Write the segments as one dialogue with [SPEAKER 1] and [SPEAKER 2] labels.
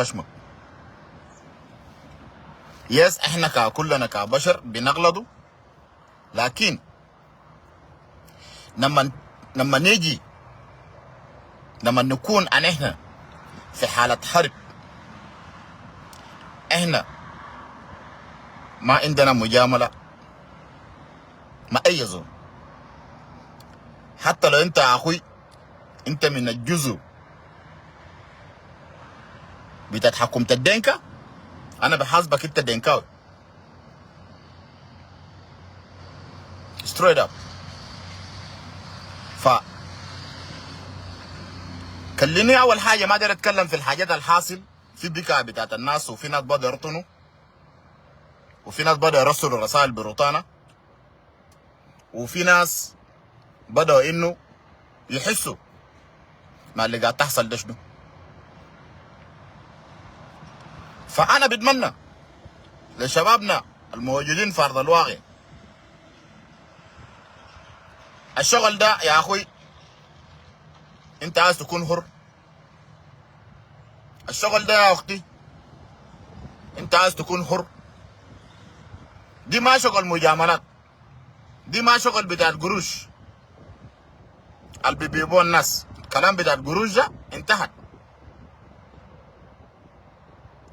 [SPEAKER 1] خشمك. yes، احنا كلنا كبشر بنغلطوا، لكن لما نيجي لما نكون ان احنا في حالة حرب، احنا ما عندنا مجاملة مع اي زول. حتى لو انت يا اخوي انت من الجزء بتاعت حكومة الدينكا، انا بحاسبك انت دينكاوي straight up. ف خليني اول حاجة ما داير اتكلم في الحاجات الحاصل في بكاء بتاعت الناس، وفي ناس بدأوا يرطنوا، وفي ناس بدأوا يرسلوا رسائل برطانه، وفي ناس بدأوا انه يحسوا مع اللي قاعد تحصل ده شنو. فانا بتمنى لشبابنا الموجودين في ارض الواقع، الشغل ده يا اخوي انت عايز تكون حر، الشغل ده يا اختي انت عايز تكون حر، دي ما شغل مجاملات، دي ما شغل بتاع القروش اللي بيبيعوه الناس. الكلام بتاع القروش ده انتهت،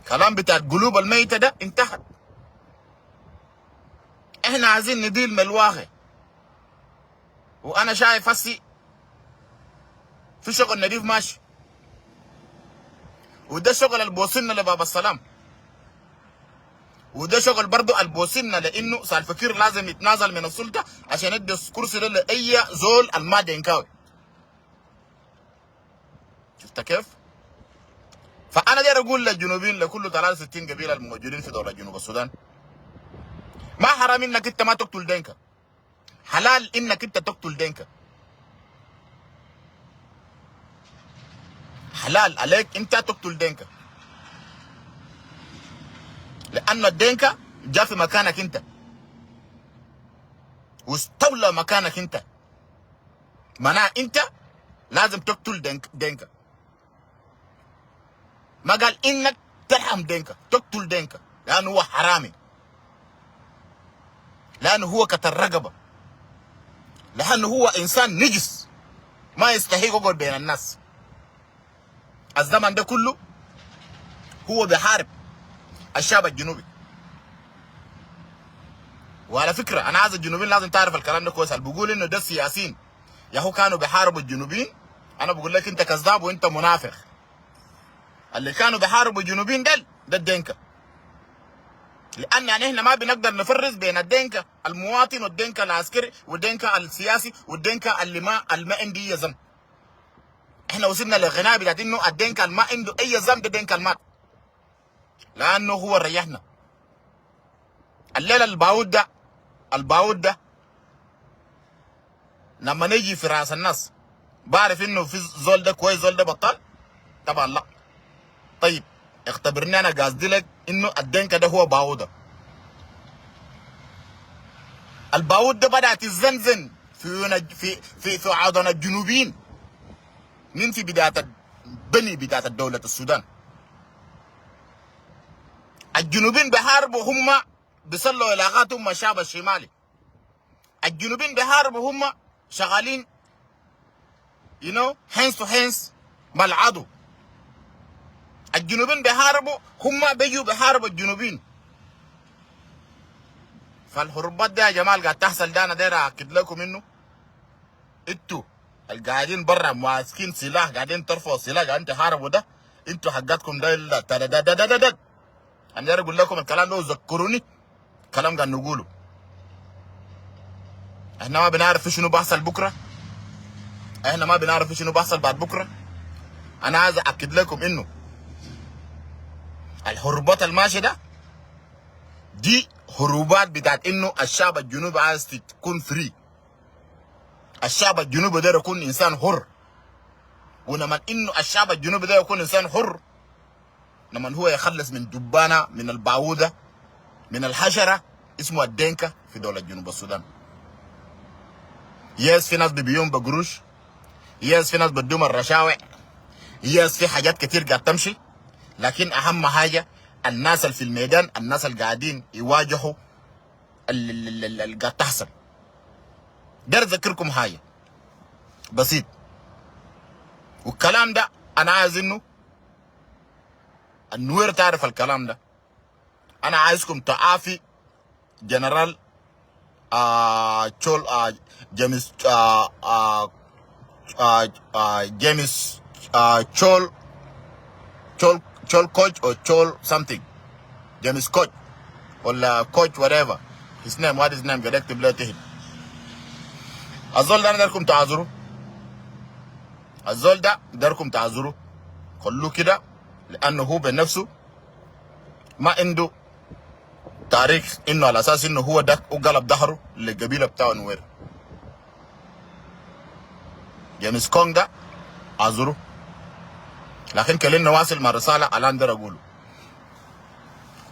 [SPEAKER 1] كلام بتاع القلوب الميتة ده انتهت. احنا عايزين ن deal من الواقع، وانا شايف هسي في شغل نضيف ماشي، وده شغل اللي بوصلنا لباب السلام، وده شغل برضو اللي بوصلنا لانه سالفكير لازم يتنازل من السلطة عشان يدي الكرسي ده لاي زول الما دينكاوي. شفت كيف؟ فانا داير اقول للجنوبيين، لكل 63 قبيلة الموجودين في دولة جنوب السودان، ما حرام انك انت ما تقتل دينكا، حلال انك انت تقتل دينكا، حلال عليك انت تقتل دينكا، لان الدينكا جاء في مكانك انت واستولى مكانك انت، معناها انت لازم تقتل دينكا. ما قال انك ترحم دينكا، تقتل دينكا لانه هو حرامي، لانه هو كتر رقبة، لانه هو انسان نجس ما يستحق يقعد بين الناس. الزمن ده كله هو بيحارب الشعب الجنوبي. وعلى فكرة انا عايز الجنوبيين لازم تعرف الكلام ده كويس، اللي بيقول انه ده السياسيين يا هو كانوا بيحاربوا الجنوبيين، انا بقول لك انت كذاب وانت منافق. اللي كانوا بيحاربوا الجنوبيين ديل ده الدينكا، لان يعني احنا ما بنقدر نفرز بين الدينكا المواطن والدينكا العسكري والدينكا السياسي والدينكا اللي ما عنده اي ذنب. احنا وصلنا للغناء بتاعت انه الدينكا اللي ما عنده اي ذنب ده دينكا المات، لانه هو ريحنا. الليلة الباود ده، الباود ده لما نيجي في راس الناس بعرف انه في زول ده كويس زول ده بطال؟ طبعا لا. طيب اختبرني انا قصدي لك انه الدنكا ده هو باوده. الباود ده بدات تزنزن في في في في عضن الجنوبيين من في بداية البني بتاعت الدولة السودان. الجنوبيين بيحاربوا هم بيصلوا علاقاتهم مع الشعب الشمالي. الجنوبيين بيحاربوا هم شغالين hands to hands مع العدو. الجنوبيين بيحاربوا هم بيجوا بيحاربوا الجنوبيين. فالحروبات دي يا جماعة قاعد تحصل ده انا داير اكد لكم انه انتوا القاعدين برا ماسكين سلاح قاعدين ترفعوا سلاح قاعدين تحاربوا ده انتوا حقاتكم ده ده ده ده ده ده, ده. انا داير اقول لكم الكلام ده وذكروني كلام قاعد نقوله. احنا ما بنعرف شنو بيحصل بكره، احنا ما بنعرف شنو بيحصل بعد بكره. انا عايز اكد لكم انه الحروبات الماشية ده دي حروبات بتاعت انه الشعب الجنوبي عايز تكون free. الشعب الجنوبي ده يكون انسان حر، ولما انه الشعب الجنوبي ده يكون انسان حر، لما هو يخلص من دبانه، من الباوده، من الحشرة اسمه الدينكا في دولة جنوب السودان. yes في ناس بيبيعون بقروش، yes في ناس بدوم الرشاوي، yes في حاجات كتير قاعد تمشي، لكن اهم حاجة الناس اللي في الميدان، الناس اللي قاعدين يواجهوا اللي قاعد تحصل. داير اذكركم حاجة بسيط، والكلام ده انا عايز انه النوير تعرف الكلام ده. انا عايزكم تعافي جنرال تشول جيمس جيمس تشول تشول تشول كوتش او تشول something، جيمس كوتش ولا كوتش، whatever his name، what his name، قاعد اكتب له تحت. الزول ده انا دايركم تعذروا، الزول ده دايركم تعذروا، خلوه كده، لانه هو بنفسه ما عنده تاريخ انه على اساس انه هو ده وقلب ظهره للقبيلة بتاعه نوير. جيمس كونغ ده اعذره، لكن خلينا نواصل مع الرسالة اللي انا اقوله.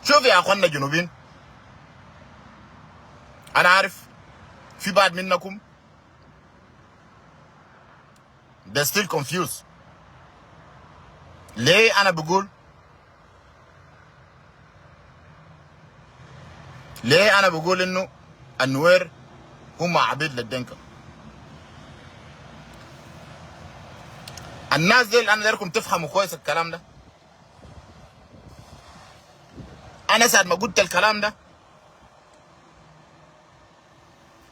[SPEAKER 1] شوف يا اخوانا الجنوبيين، انا عارف في بعض منكم they still confused ليه انا بقول، ليه انا بقول انه النوير هم عبيد للدنكا. الناس دي انا دايركم تفهموا كويس الكلام ده. انا ساعة ما قلت الكلام ده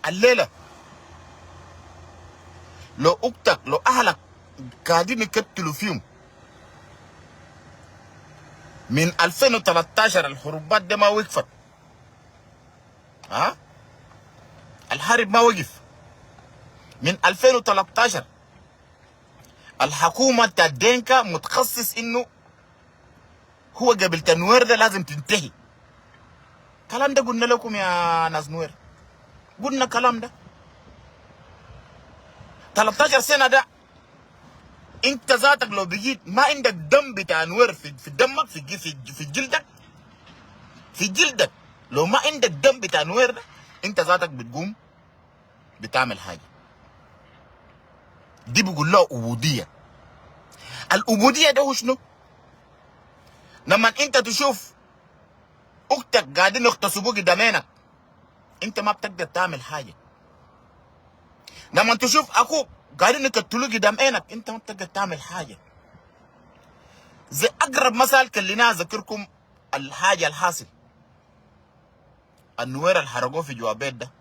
[SPEAKER 1] الليلة، لو اختك لو اهلك قاعدين يقتلوا فيهم من 2013، الحروبات دي ما وقفت، ها الحرب ما وقف من 2013. الحكومة بتاع دينكا متخصص انه هو قبيلة النوير ده لازم تنتهي. الكلام ده قلنا لكم يا ناس نوير، قلنا الكلام ده 13 سنة. ده انت ذاتك لو بقيت ما عندك دم بتاع نوير في دمك، في جلدك، في جلدك، لو ما عندك دم بتاع نوير ده انت ذاتك بتقوم بتعمل حاجة. دي بيقول لها عبودية. العبودية ده هو شنو؟ لما انت تشوف اختك قاعدين يغتصبوك قدام عينك انت ما بتقدر تعمل حاجة. لما تشوف اخوك قاعدين يقتلوك قدام عينك انت ما بتقدر تعمل حاجة. زي اقرب مثال خلينا اذكركم الحاجة الحاصل، النوير اللي حرقوه في جوابيت ده،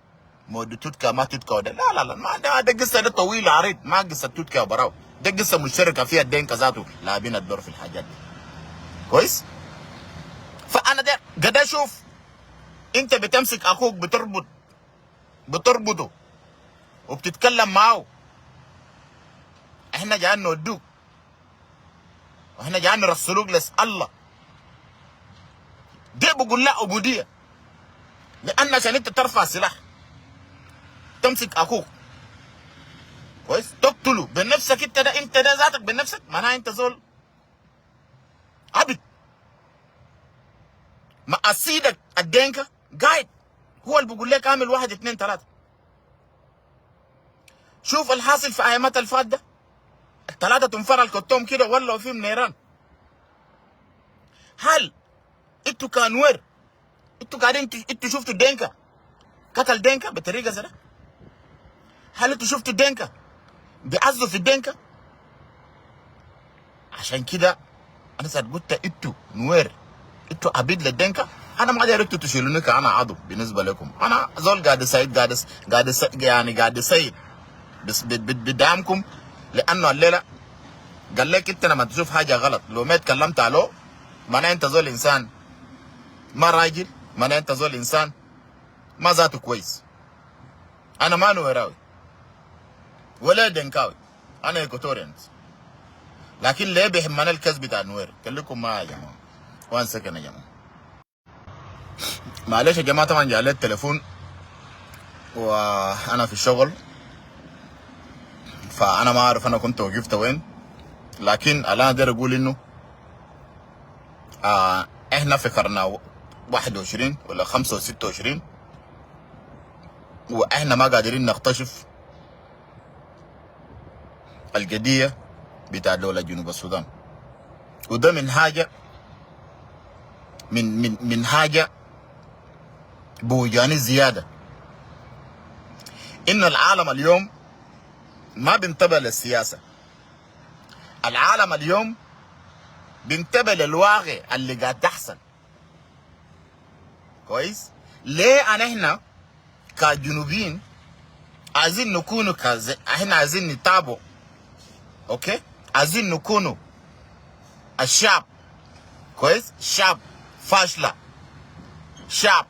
[SPEAKER 1] مودو توتكا ما توتكا وده، لا لا لا، ما ده قصة، ده طويل عريض، ما قصة توتكا براو، ده قصة مشتركة فيها الدينكا ذاته لاعبين الدور في الحاجات دي. كويس؟ فانا ده قد اشوف انت بتمسك اخوك بتربطه وبتتكلم معه، احنا جايين نودوك واحنا جايين نرسلوك لس الله. ده بقول لا عبودية، لان عشان انت ترفع سلاح تمسك اخوك كويس تقتله بنفسك، انت ده انت ده ذاتك بنفسك، معناها انت زول عبد مع سيدك الدينكا قاعد هو اللي بيقول لك اعمل 1 2 3. شوف الحاصل في ايامات الفات ده، الثلاثة تنفر الكتوم كده ولعوا فيهم نيران. هل انتوا كانوير انتوا قاعدين انتوا شفتوا الدينكا قتل دينكا بطريقة زي ده؟ هل انتوا شفتوا الدينكا بيعزوا في الدينكا؟ عشان كده انا ساعة قلت انتوا نوير انتوا عبيد للدينكا، انا ما داير انتوا تشيلوني كأنا عضو بالنسبة لكم. انا زول قاعد سيد، قاعد يعني قاعد سيد بس بدعمكم، لانه الليلة قال لك انت لما تشوف حاجة غلط لو ما اتكلمت عليه معناه انت زول انسان ما راجل، معناه انت زول انسان ما ذاته كويس. انا ما نويراوي ولا دنكاوي، انا Equatorians، لكن ليه بيهمنا ال case بتاع نوير؟ خليكم معايا يا جماعة، one second يا جماعة، معلش يا جماعة، طبعا جالي التليفون وانا في الشغل، فانا ما اعرف انا كنت وقفت وين، لكن انا اقدر اقول انه احنا في قرن 21 ولا 25 واحنا ما قادرين نكتشف القضية بتاع دولة جنوب السودان، وده من حاجة من حاجة بوجاني زيادة، ان العالم اليوم ما بينتبه للسياسة، العالم اليوم بينتبه للواقع اللي قاعد تحصل. كويس؟ ليه انا احنا كجنوبيين عايزين نكونوا احنا عايزين نتابع، okay، عايزين نكونوا الشعب، كويس، شعب فاشلة، شعب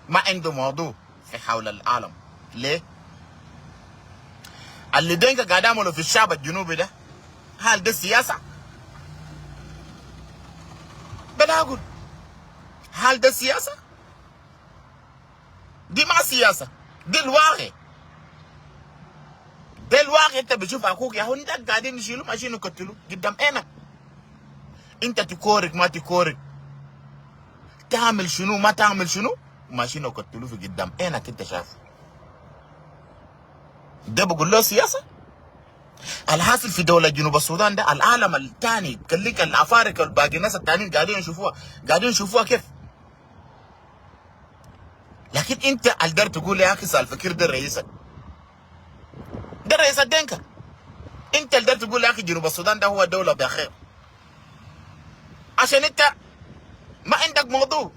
[SPEAKER 1] ما عنده موضوع في حول العالم. ليه؟ اللي دينكا قاعد يعملوا في الشعب الجنوبي ده، هل ده سياسة؟ بلا أقول هل ده سياسة؟ دي ما سياسة، دي الواقع، ده الواقع. انت بتشوف اخوك يا هو ده قاعدين يشيلوه ماشيين يقتلوه قدام عينك، انت تكورك ما تكورك، تعمل شنو ما تعمل شنو، ماشيين يقتلوه في قدام عينك انت شايفه. ده بقول له سياسة؟ الحاصل في دولة جنوب السودان ده العالم الثاني، خليك الافارقة والباقي الناس الثانيين قاعدين يشوفوها، قاعدين يشوفوها كيف؟ لكن انت الدار تقول يا اخي سالفة ده رئيسك، ده رئيس الدنكا، انت الدار تقول يا اخي جنوب السودان ده هو دولة بخير، عشان انت ما عندك موضوع،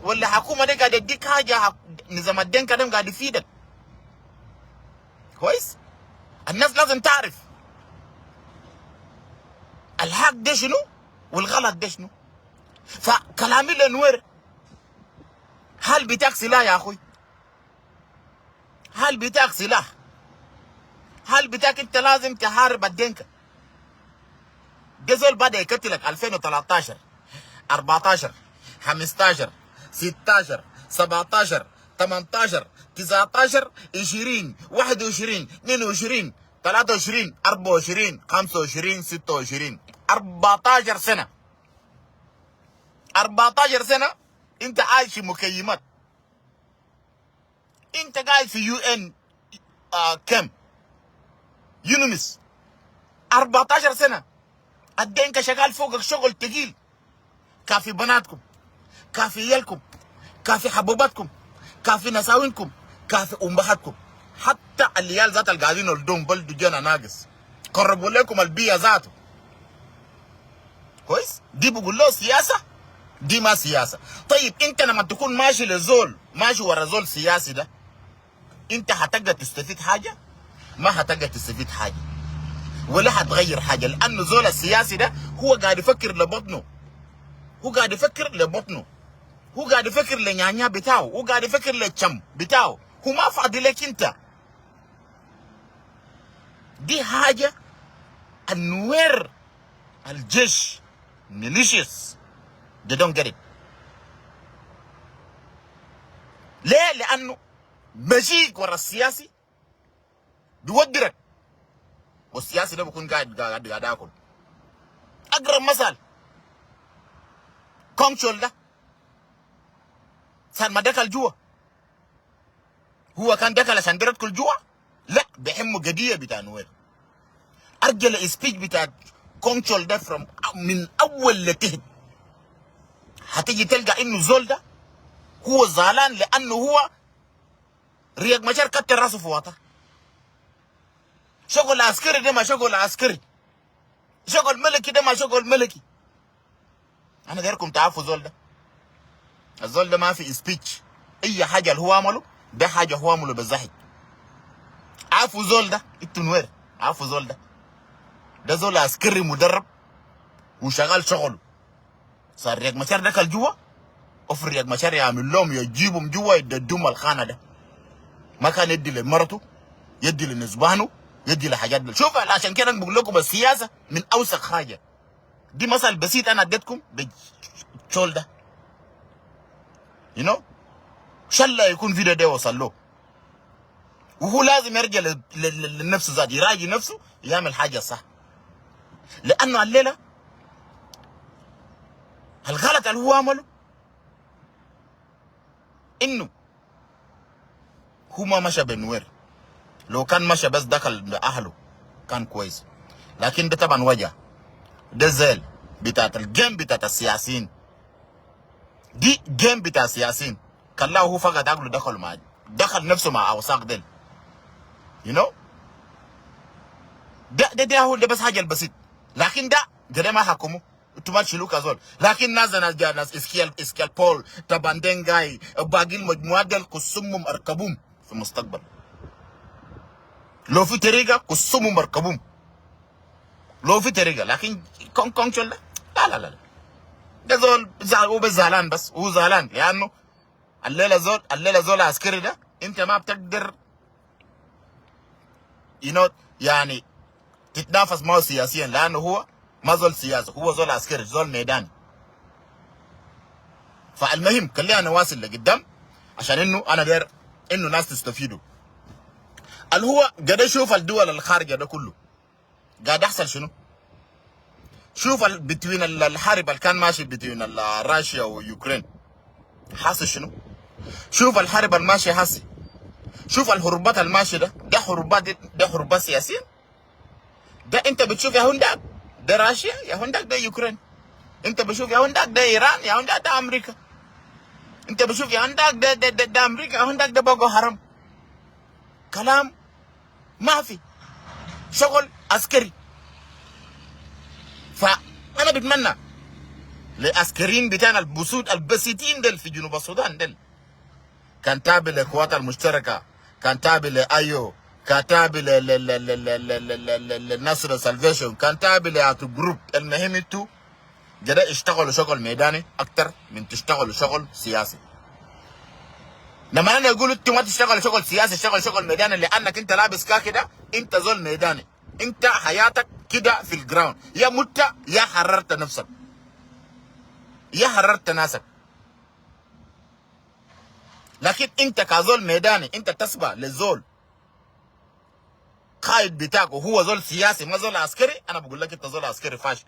[SPEAKER 1] ولا حكومة دي قاعدة تديك حاجة، نظام الدنكا ده قاعد يفيدك. كويس؟ الناس لازم تعرف الحق ده شنو والغلط ده شنو. فكلامي لنوير، هل بتاعك سلاح يا اخوي؟ هل بتاعك سلاح؟ هل بتاعك انت لازم تحارب الدنكا؟ ده زول بدا يقتلك 2013 14 15 16 17 18 19 20 21 22 23 24 25 26، 14 سنة، 14 سنة انت عايش في مخيمات، انت قاعد في UN camp UNMISS 14 سنة. الدينكا شغال فوقك شغل تقيل، كافي بناتكم، كافي عيالكم، كافي حبوباتكم، كافي نساوينكم، كافي امهاتكم، حتى العيال ذات القاعدين الدوم بلدو جانا ناقص قربوا لكم البيئة ذاته. كويس؟ دي بقول له سياسة؟ دي ما سياسة. طيب انت لما تكون ماشي لزول، ماشي ورا زول سياسي ده، انت هتقدر تستفيد حاجة؟ ما هتقدر تستفيد حاجة ولا هتغير حاجة، لانه زول السياسي ده هو قاعد يفكر لبطنه، هو قاعد يفكر لبطنه، هو قاعد يفكر لنيانيا بتاعه، هو قاعد يفكر للشم بتاعه، هو ما فاضي لك انت. دي حاجة النوير الجيش militias they don't get it. ليه؟ لأنه مشيك ورا السياسي بيودرك، والسياسي ده بيكون قاعد قاعد قاعد ياكل. اقرب مثال كونشول ده سان ما دخل جوا، هو كان دخل عشان يدخل جوا؟ لا، بيحموا قضية بتاع نوير. ارجع ل speech بتاع كونشول ده from من اول لتحت، هتيجي تلقى انه زول ده هو زعلان لانه هو رياك مشار كتر راسه في واطه. شغل عسكري ده ما شغل عسكري، شغل ملكي ده ما شغل ملكي. انا دايركم تعرفوا زول ده، الزول ده ما في speech، اي حاجة اللي هو عمله ده حاجة هو عمله بالزهج. عارفوا زول ده انتوا نوير، عارفوا زول ده، ده زول عسكري مدرب وشغال شغله. صار رياك مشار دخل جوا، وفي رياك مشار يعمل لهم يجيبهم جوا يددهم الخانة ده، ما كان يدي لمرته، يدي لنسبانه، يدي لحاجات دي. شوف عشان كده بقول لكم السياسة من اوسخ حاجة. دي مثل بسيط انا اديتكم بالشول ده، you know شلا يكون فيديو ده وصل له، وهو لازم يرجع لنفسه ذاته، يراجع نفسه، يعمل حاجة صح. لانه الليلة الغلط اللي هو عمله انه هو ما مشى بنوير، لو كان مشى بس دخل باهله كان كويس، لكن ده طبعا وجه ده زيل بتاعت ال game بتاعت السياسيين. دي game بتاع سياسيين. خلاه هو فقط عقله دخل مع دخل نفسه مع اوساخ ديل you know. ده هو ده بس حاجة البسيط، لكن ده ما حكمه، انتوا ما تشيلوه كزول. لكن ناس اسكيال بول طبعا دينجاي باقي المجموعات ديل قسمهم اركبهم في المستقبل. لو في طريقه قسمهم اركبهم لو في طريقه. لكن كون كون لا لا لا لا، ده زول هو بس زعلان، بس هو زعلان لانه الليله زول عسكري ده انت ما بتقدر يعني تتنافس معه سياسيا، لانه هو ما زول سياسي، هو زول عسكري، زول ميداني. فالمهم خلينا نواصل لقدام عشان انه انا داير انه ناس تستفيدوا. اللي هو قاعد يشوف الدول الخارجة ده كله قاعد يحصل شنو. شوف between الحرب اللي كان ماشي between روسيا ويوكرين حاصل شنو. شوف الحرب الماشية حاسي، شوف الحروبات الماشية. ده حروبات، ده حروبات سياسية. ده انت بتشوف يا هنداك ده روسيا، يا هنداك ده يوكرين، انت بتشوف يا هنداك ده ايران، يا هنداك ده امريكا، انت بتشوف يا هنداك ده امريكا، يا هنداك ده بوكو حرام. كلام ما في شغل عسكري. فانا بتمنى لعسكريين بتاعنا البسوط البسيطين دل في جنوب السودان دل، كان تابع للقوات المشتركه، كان تابع لايو، كان تابع لل National Salvation، كان تابع لاتو group. المهم انتوا جدا اشتغلوا شغل ميداني اكتر من تشتغلوا شغل سياسي. لما انا اقول انتوا ما تشتغلوا شغل سياسي، اشتغل شغل ميداني، لانك انت لابس كاكي ده، انت زول ميداني، انت حياتك كده في ال ground، يا مت يا حررت نفسك يا حررت ناسك. لكن انت كزول ميداني انت تسبع للزول قائد بتاعك وهو زول سياسي ما زول عسكري، انا بقول لك انت زول عسكري فاشل،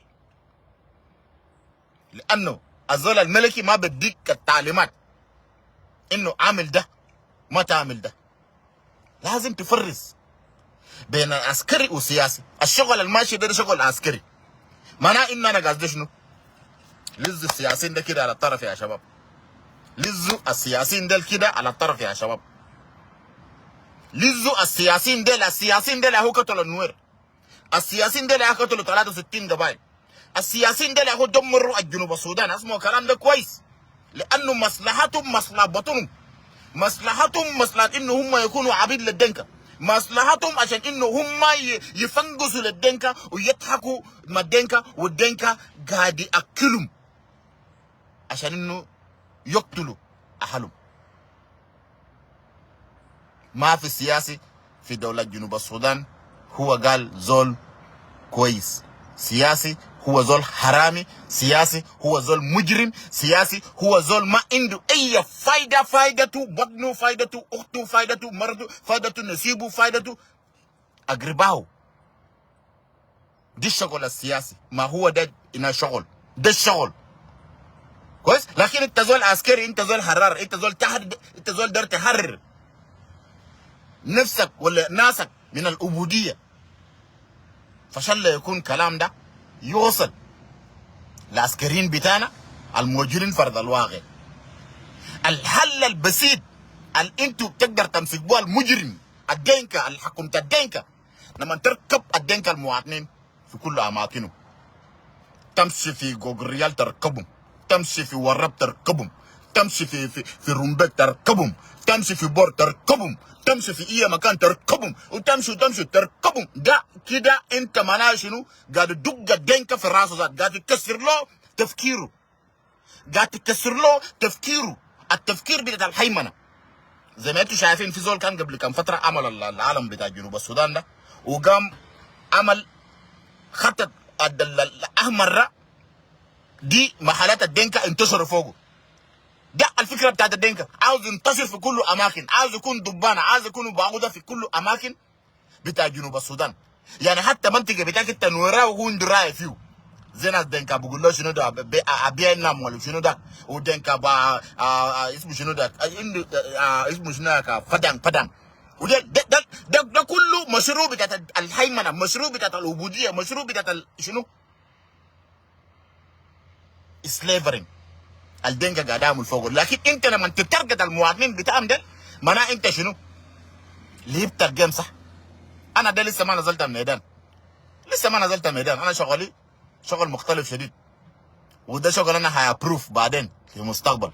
[SPEAKER 1] لانه الزول الملكي ما بديك التعليمات انه عامل ده ما تعمل ده. لازم تفرز بين العسكري والسياسي. الشغل الماشي ده شغل عسكري. معناه انه انا قصدي شنو؟ لزوا السياسيين ده كده على الطرف يا شباب، لزوا السياسيين ديل كده على الطرف يا شباب، لزوا السياسيين ديل. السياسيين ديل هو قتلوا النوير، السياسيين ديل هو قتلوا 63 قبائل، السياسيين ديل هو دمروا الجنوب السودان. اسمعوا الكلام ده كويس، لانه مصلحتهم مصلحة بطنهم، مصلحتهم مصلحة انه هم يكونوا عبيد للدنكا، مصلحتهم عشان انه هم يفنقسوا للدنكا ويضحكوا مع الدنكا، والدنكا قاعد ياكلهم عشان انه يقتلوا اهلهم. ما في سياسي في دولة جنوب السودان هو قال زول كويس. سياسي هو زول حرامي، سياسي هو زول مجرم، سياسي هو زول ما عنده اي فايدة. فايدته بطنه، فايدته اخته، فايدته مرته، فايدته نسيبه، فايدته اقربائه. دي الشغل السياسي، ما هو ده إنه شغل، ده الشغل كويس. لكن انت زول عسكري، انت زول حرار، انت زول تحرر، انت زول دار تحرر نفسك ولا ناسك من العبودية. فشل يكون كلام ده يوصل العسكريين بتاعنا الموجودين فرض الواقع. الحل البسيط اللي انتوا بتقدر تمسك بها المجرم الدينكا، الحكومة الدينكا، لما تركب الدينكا المواطنين في كل اماكنهم، تمشي في جوجريال تركبهم، تمشي في ورب تركبهم، تمشي في رومبك تركبهم، تمشي في بور تركبهم، تمشي في اي مكان تركبهم، وتمشي وتمشي تركبهم. ده كده انت معناه شنو؟ قاعد تدق الدينكا في راسه ذات، قاعد تكسر له تفكيره، قاعد تكسر له تفكيره، التفكير بتاع الهيمنة. زي ما انتم شايفين في زول كان قبل كم فترة عمل العلم بتاع جنوب السودان ده، وقام عمل خطط الاحمر دي محلات الدينكا انتشروا فوقه. ده الفكرة بتاعت الدينكا، عاوز ينتشر في كل اماكن، عاوز يكون دبانه، عاوز يكون باغوده في كل اماكن بتاع جنوب السودان. يعني حتى منطقة بتاعك انت نورا وهو عنده راي فيه. زي ناس دينكا بقول له شنو ده ابينا ولا شنو ده، ودينكا با اسمه شنو ده، عنده اسمه شنو ده، فدان فدان. وده ده ده, ده, ده كله مشروع بتاعت الهيمنة، مشروع بتاعت العبودية، مشروع بتاعت شنو slavery. الدينكا قاعد يعمل فوقه. لكن انت لما ت target المواطنين بتاعهم ده، معناه انت شنو؟ لعبت ال game صح. انا ده لسه ما نزلت الميدان، لسه ما نزلت الميدان. انا شغلي شغل مختلف شديد، وده شغل انا ح prove بعدين في المستقبل.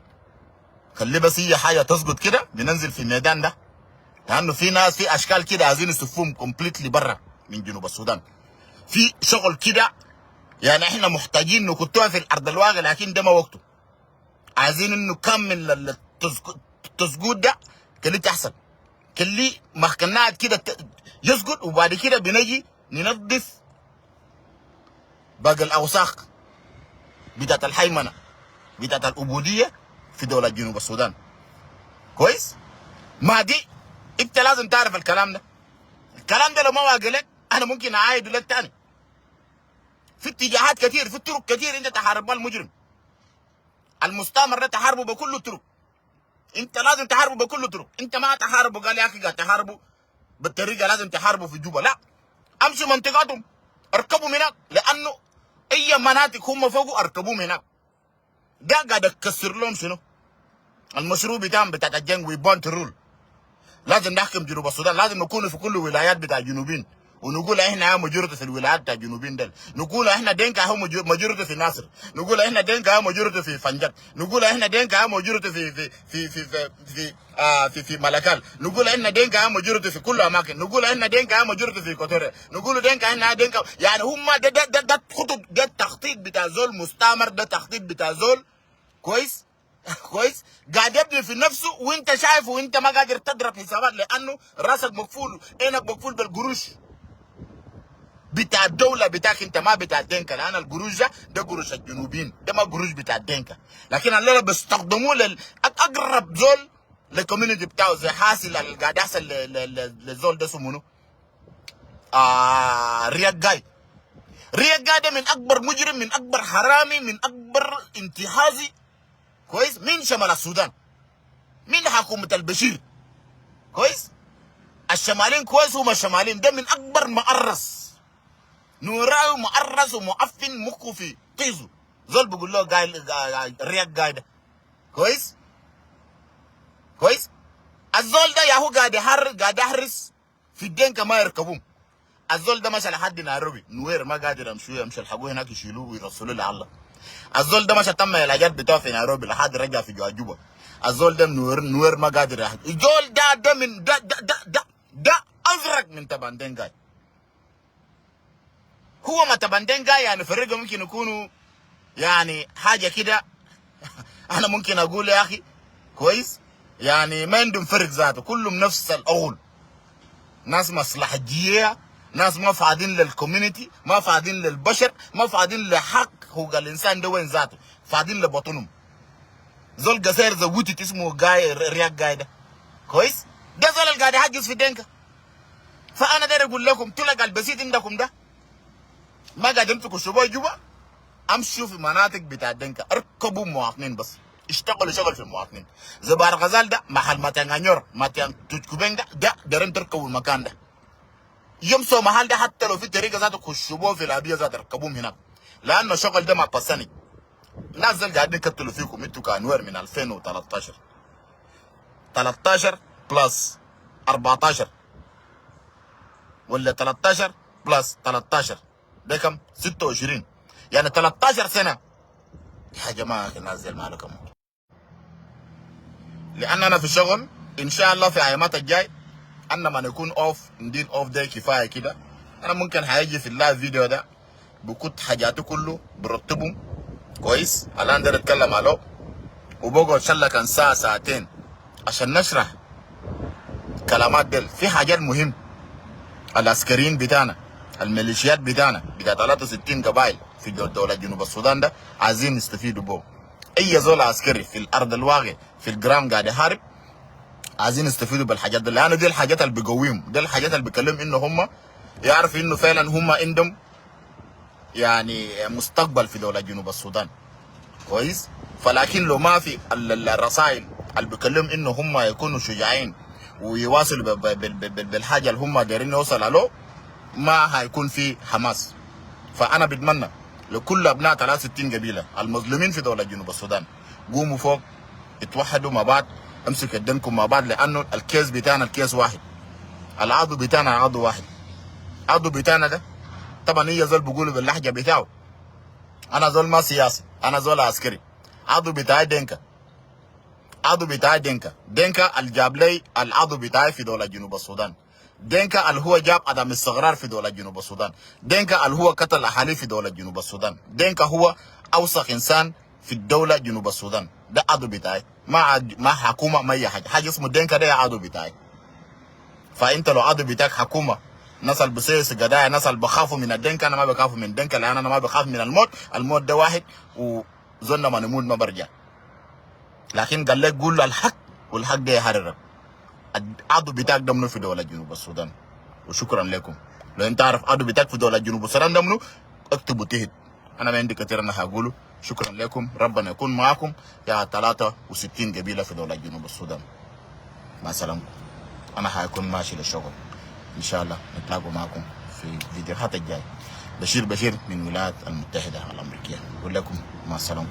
[SPEAKER 1] خلي بس هي حاجة تسقط كده، بننزل في الميدان ده، لانه في ناس في اشكال كده عايزين يصفوهم completely برا من جنوب السودان. في شغل كده يعني احنا محتاجين نكتوها في الارض الواقع، لكن ده ما وقته. عايزين انه نكمل التسقوط ده كلي تحصل، كلي مخكنات كده يسقط، وبعد كده بنجي ننظف باقي الاوساخ بتاعت الهيمنة بتاعت العبودية في دولة جنوب السودان. كويس؟ ما دي انت لازم تعرف الكلام ده. الكلام ده لو ما واقع لك، انا ممكن اعايد لك تاني. في اتجاهات كثير، في طرق كثير انت تحارب بها المجرم المستعمر ده، تحاربه بكل الطرق. انت لازم تحاربه بكل الطرق. انت ما تحاربه قال يا اخي قاعد تحاربه بالطريقة لازم تحاربه في جوبا. لا، امشي منطقتهم، اركبوا هناك، لانه اي مناطق هم فوقه اركبوهم هناك. ده قاعد اكسر لهم شنو؟ المشروع بتاعهم بتاع الجنگ. we want to rule. لازم نحكم جنوب السودان، لازم نكون في كل الولايات بتاع الجنوبين، ونقول احنا majority في الولايات بتاع الجنوبين دل. نقول احنا دينكا هو majority في ناصر، نقول احنا دينكا هو majority في فنجر، نقول احنا دينكا هو majority في ملكال، نقول احنا دينكا هو majority في كل اماكن، نقول احنا دينكا هو majority في اكواتوريا، نقول دينكا احنا دينكا. يعني هم ده خطط، ده التخطيط بتاع زول مستعمر، ده تخطيط بتاع زول كويس كويس قاعد يبني في نفسه، وانت شايفه وانت ما قادر تضرب حسابات، لانه راسك مقفول، عينك مقفول بالقروش بتاع الدولة بتاعك انت، ما بتاع الدينكا. لان القروش ده قروش الجنوبيين، ده ما قروش بتاع الدينكا. لكن الليلة بيستخدموه اقرب زول لل community بتاعه، زي حاصل اللي قاعد يحصل للزول ده اسمه منو؟ رياك جاي. رياك جاي ده من اكبر مجرم، من اكبر حرامي، من اكبر انتهازي، كويس، من شمال السودان، من حكومة البشير. كويس، الشمالين، كويس، هم الشمالين ده من اكبر مقرص نوراوي، مقرص ومعفن مخه في طيزه. زول بيقول له قايل رياك قايد ده. كويس كويس، الزول ده ياهو قاعد قاعد يحرس في الدينكا ما يركبوهم. الزول ده مشى لحد نيروبي، نوير ما قادر يمشوا، يمشي يلحقوه هناك، يشيلوه ويرسلوه لله. الزول ده مشى تم العلاجات بتاعه في نيروبي لحد رجع في جوبا. الزول ده نوير نوير ما قادر يحد. الزول ده من ده ازرق من تبان دينق. هو ما تبان دينق، يعني فرقه ممكن يكونوا يعني حاجة كده. انا ممكن اقول يا اخي كويس، يعني ما عندهم فرق ذاته، كلهم نفس الاول. ناس مصلحجيه، ناس ما فاضين لل community، ما فاضين للبشر، ما فاضين لحق حقوق الانسان ده وين ذاته، فاضين لبطنهم. زول قصير زي وتت اسمه جاي رياك جاي ده، كويس، ده زول اللي قاعد يحجز في دينكا. فانا داير اقول لكم تلقى البسيط عندكم ده ما قاعد تمسكوا شباب جوا، امشوا في مناطق بتاع دينكا، اركبوا مواطنين بس، اشتغلوا شغل في المواطنين. زي بار غزال ده محل ماتيانغانيور ماتيان توتكوبين ده دارين تركبوا المكان ده، يمسوا محل ده، حتى لو في طريقه ذاته خشبوه في الابيه ذاته، ركبوهم هناك، لانه الشغل ده ما بسني. ناس زي قاعدين يقتلوا فيكم انتوا كانوير من 2013، 13 plus 14 ولا 13 plus 13 ده كم؟ 26، يعني 13 سنة يا جماعة. الناس زي مالكم؟ لان انا في الشغل ان شاء الله في ايامات الجاي انا ما نكون off، ندين off ده كفاية كده. انا ممكن هيجي في ال live video ده بكت حاجاته كله برتبهم كويس. الان ده نتكلم عليه وبقعد شلة كان ساعة ساعتين عشان نشرح كلامات ديل. في حاجات مهم، العسكريين بتاعنا، الميليشيات بتاعنا بتاع 63 قبائل في دولة جنوب السودان ده عايزين يستفيدوا به. اي زول عسكري في الارض الواقع في ال ground قاعد يحارب، عايزين يستفيدوا بالحاجات دي، لانه دي الحاجات اللي بيقويهم، دي الحاجات اللي بيكلمهم انه هم يعرفوا انه فعلا هم عندهم يعني مستقبل في دولة جنوب السودان. كويس، فلكن لو ما في الرسائل اللي بيكلمهم انه هم يكونوا شجاعين ويواصلوا بالحاجة اللي هم دايرين يوصلوا له، ما هيكون في حماس. فانا بتمنى لكل ابناء 63 قبيلة المظلومين في دولة جنوب السودان قوموا فوق، اتوحدوا مع بعض، امسكوا يدينكم مع بعض، لانه ال case بتاعنا ال case واحد، العدو بتاعنا عدو واحد. عدو بتاعنا ده طبعا هي زول بيقولوا باللهجة بتاعه. انا زول ما سياسي، انا زول عسكري. عدو بتاعي دينكا، عدو بتاعي دينكا، دينكا اللي جاب لي العدو بتاعي في دولة جنوب السودان، دينكا اللي هو جاب عدم استقرار في دولة جنوب السودان، دينكا اللي هو قتل اهالي في دولة جنوب السودان، دينكا هو اوسخ انسان في الدولة جنوب السودان. ده عدو بتاعي، ما حكومة، ما اي حاجة، حاجة اسمه دينكا ده عدو بتاعي. فانت لو عدو بتاعك حكومة، ناس البسيس قضايا، ناس اللي بخافوا من الدنكا، انا ما بخاف من الدنكا لان انا ما بخاف من الموت. الموت ده واحد وزولنا ما نموت ما برجع. لكن قال لك قول الحق والحق ده يحررك. العدو بتاعك ده منو في دولة جنوب السودان؟ وشكرا لكم. لو انت عارف عدو بتاعك في دولة جنوب السودان ده منو، اكتبوا تحت. انا ما عندي كثير انا هقوله. شكرا لكم، ربنا يكون معكم يا 63 قبيلة في دولة جنوب السودان. مع السلامة، انا حيكون ماشي للشغل، ان شاء الله نتلاقوا معكم في فيديوهات الجاي. بشير بشير من الولايات المتحدة الامريكية، اقول لكم مع السلامة.